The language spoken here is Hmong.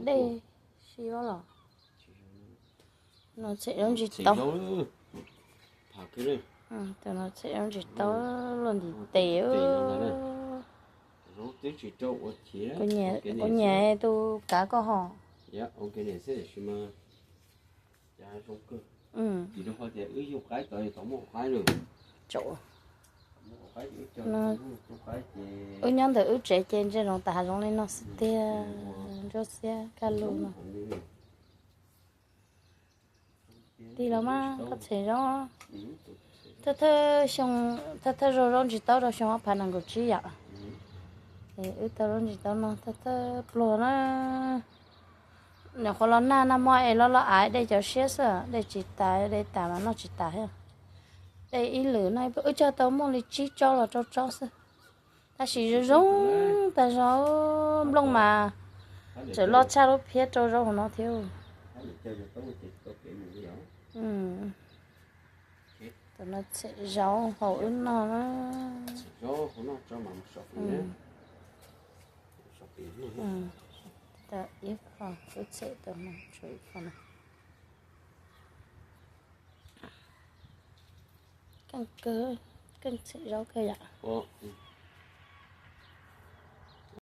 Dej siab los. No txhem zaub ntsis tau. Txhem zaub ntsis tau, luaj ntim tes. Kuv nyiam tus kav koj ho. Wb nyob ntawm wb tsev ces ntsia zoo tas hav zoov li no xwb tiag, nruab xiab kaj lug no. Tig los mas koj txhem zaub. Thawj thawj xyoo, thawj thawj zaug zaub ntsis tau rau xyoo ob phav nees nkaum tsib yom. Wb tau zaub ntsis tau no thawj thawj pluag na. Nyuam qhuav los nag nag hmo es los los av dej cov siab xwb, dej tsis tas, dej tas mas noj tsis tas thiab. Dej ib lwm no wb cog tau muaj li tsib tsob los rau tsob xwb. Tab sis zoo zoo tas zog, nplooj mas tseem loj tshaj lub phiab rau zaub hauv no thiab. Tam no txhem zaub hauv wb noj na. Tau ib qho, wb txhem tau no tshuav ib qho no. Keej kawg, keej txhem zaub kawg yom.